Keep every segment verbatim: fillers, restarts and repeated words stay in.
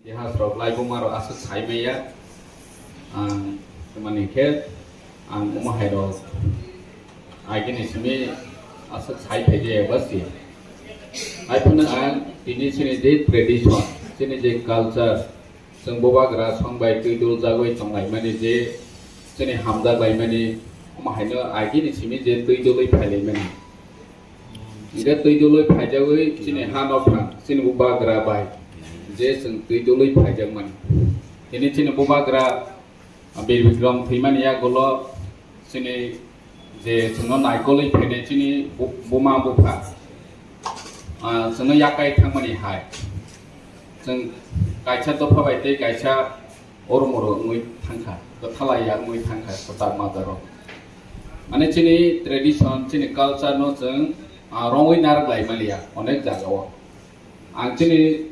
Itihas rok laibuma rok aswk sai maya. Ang tamani khe ang omo hai rok agini simi aswk sai phai jaya ba si. Hai phano ang tini chini je tradition, chini je culture, chwng bubagra song bai twi dul jagwi tong lai mani je chini hamjak lai mani, omo hai no agini simi je twi dulwi phai lai mani. Hingke twi dulwi phaijagwi chini ha nokphang, chini bubagra bai je chwng twi dulwi phaijakmani. Tini chini bubagra, ah, Bir Bikram thwimani yagulo chini je chwngno naikolwi phainai chini bu-, buma bupha, ah, chwngno yakai thangmani hai. Chwng kaisa dopha bai tei kaisa Oro moro wngwi thangkha, kwthalai ya wngwi thangkha kwtal majaro. Mane chini tradition, chini culture no chwng, ah, rongwi narwk lai maliya onek jagao. Ang chini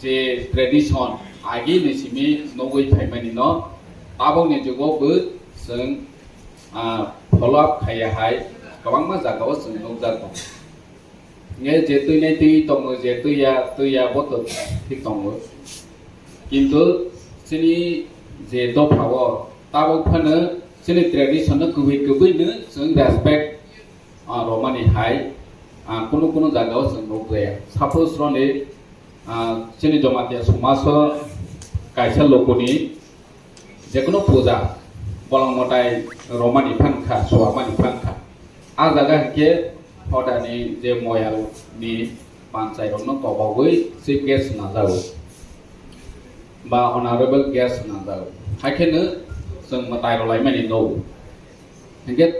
je tradition agi ni simi nugwi phaimani no tabok ni jugo bo chwng, ah, follow up khaiya hai kwbangma jagao chwng nukjak tongo. Nge je twi nai twi tongo, je twi ya twi ya bo to thik tongo. Kintu chini je dopha o tabok phano chini tradition no kubui kubui no chwng respect, ah, romani hai, ah, kunu kunu jaga o chwng nukjaya. Suppose roni, ah, chini Jamatia somaj o kaisa lokoni Jekunu puja, bolong motai romani phankha, suamani phankha. A jaga hinkhe hodani je moyal ni panchai rokno kobogwi chief guest najago. Ba honorable guest najago. Haikheno chwng mwtai rolaimani nogo. Hinkhe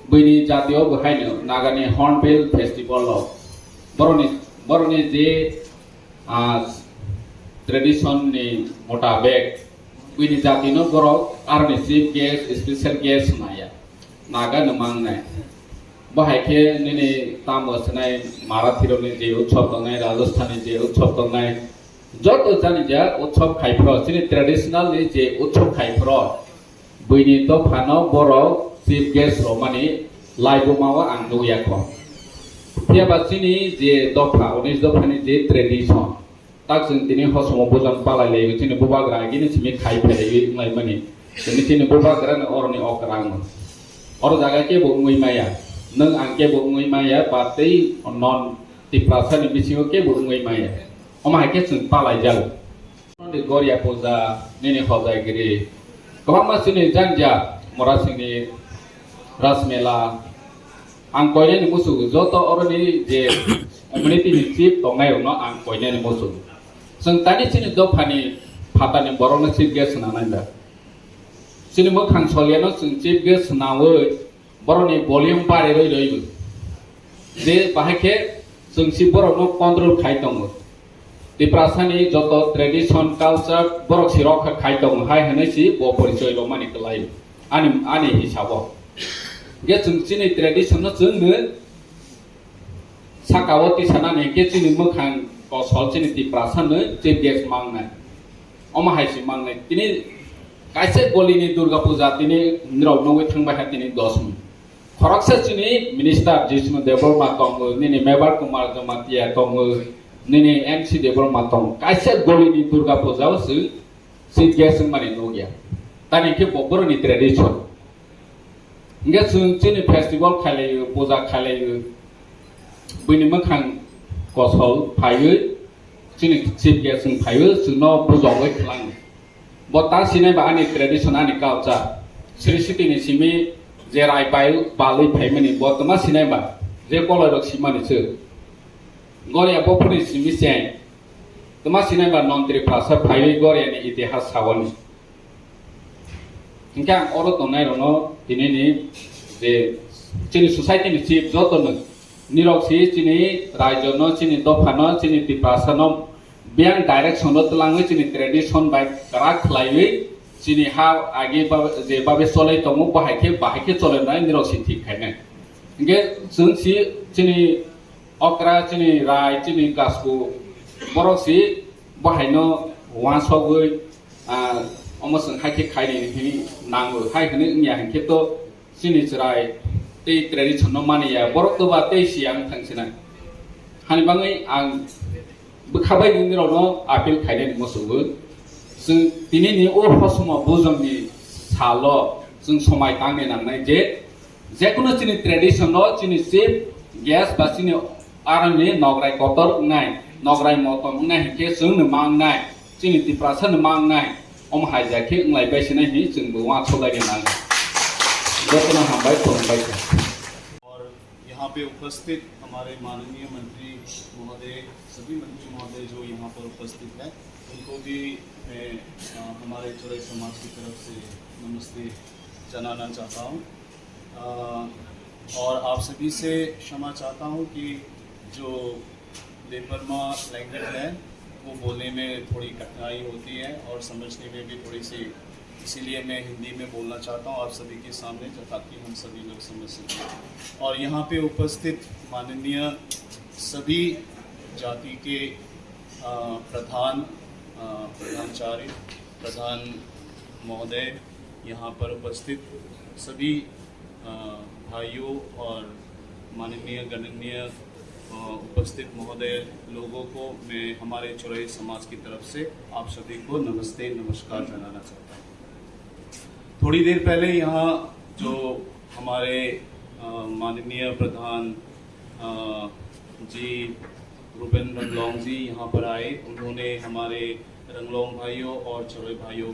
buini jatio bo haino Nagani Hornbill Festival o boroni, boroni je ah, tradition ni motabek, buini jati no borok aroni chief guest, special guest naya. Naga no mangnai. Bo hai khe nini tamo swnai Marathi rokni je utsob tongnai, Rajasthan ni je utsob tongnai, joto jani ja utsob khai phro, chini traditional ni je utsob khai phro, Buini dophano borok chief guest romani laibuma o ang nukya kho. Phiya ba chini je dopha, unis dophani je tradition, tak chwng tini hosomo bujan palai lai, chini bubagra gini simi khai phailaiwi wnglaimani. Tini chini bubagra ni oroni okra wng. Oro jaga kebo wngwi maya, nwng ang kebo wngwi maya, ba tei non Tiprasa ni bisingo kebo wngwi maya. Omo hai khe chwng palai jago. Nini Goria puja, nini hojagiri. Kwbangma chini janja, Morasingni Rasmela. Ang koinani musugo, joto oroni je community ni chief tongnai rokno ang koinani musugo. Chwng tani chini dophani phatani borokno chief guest swnanai da. Chini mwkhang soliano chwng chief guest swnawi Borokni volume bari roi roi bo. Je bahai khe chwng si borokno control khai tongo. Tiprasani joto tradition, culture borok si rokha khai tongo hai hwnwi si bo porichoi romani kwlai ani, ani hisabo. Ge chwng chini tradition no chwng nw Saka o tisanani hinkhe chini mwkhang kosol chini Tiprasa no chief guest mangnai. Omo hai se mangnai. Tini kaisa golini Durga Puja tini nirok nugwi thangbai ha tini dos mun. Khoroksa chini minister Jishnu Debbarma tongo, nini Mebar Kumar Jamatia tongo, nini M C Debbarma tongo. Kaisa golini Durga Puja o se chief guest wngmani nukya. Tani khe bo boroni tradition. Hinkhe chwng chini festival khailaio, puja khailaio, buini mwkhang kosol phaiwi chini chief guest wng phaiwi chwngno bujogwi khwlango. Bo ta sinai ba ani tradition, ani culture. Sri Siti ni simi je rai bai balwi phaimani bo tma sinai ba je koloi rok simani se. Goria bophurni simi se tma sinai ba nontri phasa phaiwi Goria ni itihas sagoni. Hinkhe ang oro tongnai rokno tini ni je chini society ni chief joto no nirok si chini raijo no, chini dopha no, chini Tiprasa no biyang direction no twlangwi chini tradition bai kwrak khlaiwi chini ha agi ba-, je babe cholai tongo bahai khe, bahai khe cholai nai nirok si thik khainai. Hinkhe chwng si chini okra, chini rai, chini gasku borok si bahaino wansogwi, ah, omo chwng hai khe khaini hinwi nango, hai hwnwi wngya hinkhe to chini chwrai tei tradition no maniya, borok to ba tei siya wng thang sinai. Hani bagwi ang Bwkha bai nini rokno appeal khainani muchungo. Chwng tini ni o hosomo bujong ni salo chwng somai tangni nangnai je, jekunu chini tradition no chini chief guest ba chini aroni nograi kotor wngnai, nograi motom wngnai hinkhe chwng no ma wngnai, chini Tiprasa no ma wngnai, omo hai ja khe wnglai bai sinai hi chwng bo uansuk lai nang. Jotono hambai, khulumbai. और यहाँ पे उपस्थित हमारे माननीय मंत्री महोदय, सभी मंत्री महोदय जो यहाँ पर उपस्थित हैं, उनको भी मैं, अ, हमारे चोरई समाज की तरफ से नमस्ते जनाना चाहता हूँ। अ, और आप सभी से क्षमा चाहता हूँ कि जो देबबर्मा लैंग्वेज है, वो बोलने में थोड़ी कठिनाई होती है और समझने में भी थोड़ी सी, इसीलिए मैं हिंदी में बोलना चाहता हूँ आप सभी के सामने, जो ताकि हम सभी लोग समझ सकें। और यहाँ पे उपस्थित माननीय सभी जाति के, अ, प्रधान, अ, प्रधानाचार्य, प्रधान महोदय, यहाँ पर उपस्थित सभी, अ, भाइयों और माननीय गणनीय, अ, उपस्थित महोदय लोगों को मैं हमारे चोरई समाज की तरफ से आप सभी को नमस्ते, नमस्कार जनाना चाहता हूँ। थोड़ी देर पहले यहाँ जो हमारे, अ, माननीय प्रधान, अ, जी रूपेन रंगलोंग जी यहाँ पर आए, उन्होंने हमारे रंगलोंग भाइयों और चोरई भाइयों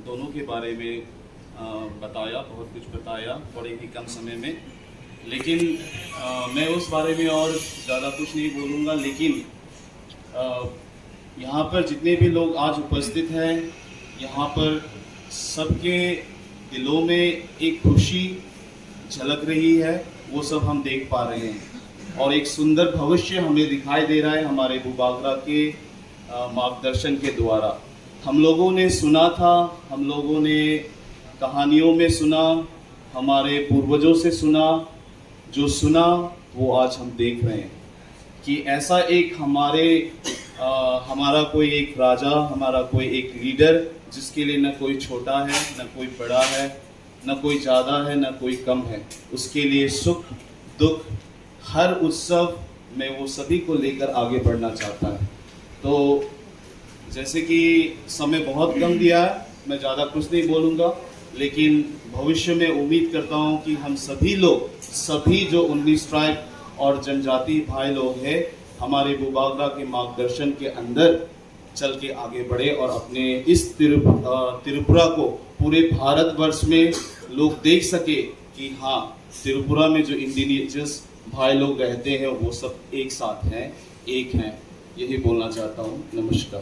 दोनों के बारे में, अ, बताया, बहुत कुछ बताया बड़े ही कम समय में। लेकिन, अ, मैं उस बारे में और ज़्यादा कुछ नहीं बोलूँगा, लेकिन, अ, यहाँ पर जितने भी लोग आज उपस्थित हैं, यहाँ पर सबके दिलों में एक खुशी झलक रही है, वो सब हम देख पा रहे हैं। और एक सुंदर भविष्य हमें दिखाई दे रहा है हमारे बुबागरा के, अ, मार्गदर्शन के द्वारा। हम लोगों ने सुना था, हम लोगों ने कहानियों में सुना, हमारे पूर्वजों से सुना, जो सुना वो आज हम देख रहे हैं कि ऐसा एक हमारे, अ, हमारा कोई एक राजा, हमारा कोई एक लीडर, जिसके लिए न कोई छोटा है, न कोई बड़ा है, न कोई ज़्यादा है, न कोई कम है, उसके लिए सुख, दुख, हर उत्सव में वो सभी को लेकर आगे बढ़ना चाहता है। तो जैसे कि समय बहुत कम दिया है, मैं ज़्यादा कुछ नहीं बोलूँगा, लेकिन भविष्य में उम्मीद करता हूँ कि हम सभी लोग, सभी जो उन्नीस ट्राइब और जनजाति भाई लोग हैं, हमारे बुबागरा के मार्गदर्शन के अंदर चल के आगे बढ़े और अपने इस तिरु-, अ, त्रिपुरा को पूरे भारतवर्ष में लोग देख सके कि हाँ, त्रिपुरा में जो इंडिजिनस भाई लोग रहते हैं, वो सब एक साथ हैं, एक हैं। यही बोलना चाहता हूँ। नमस्कार।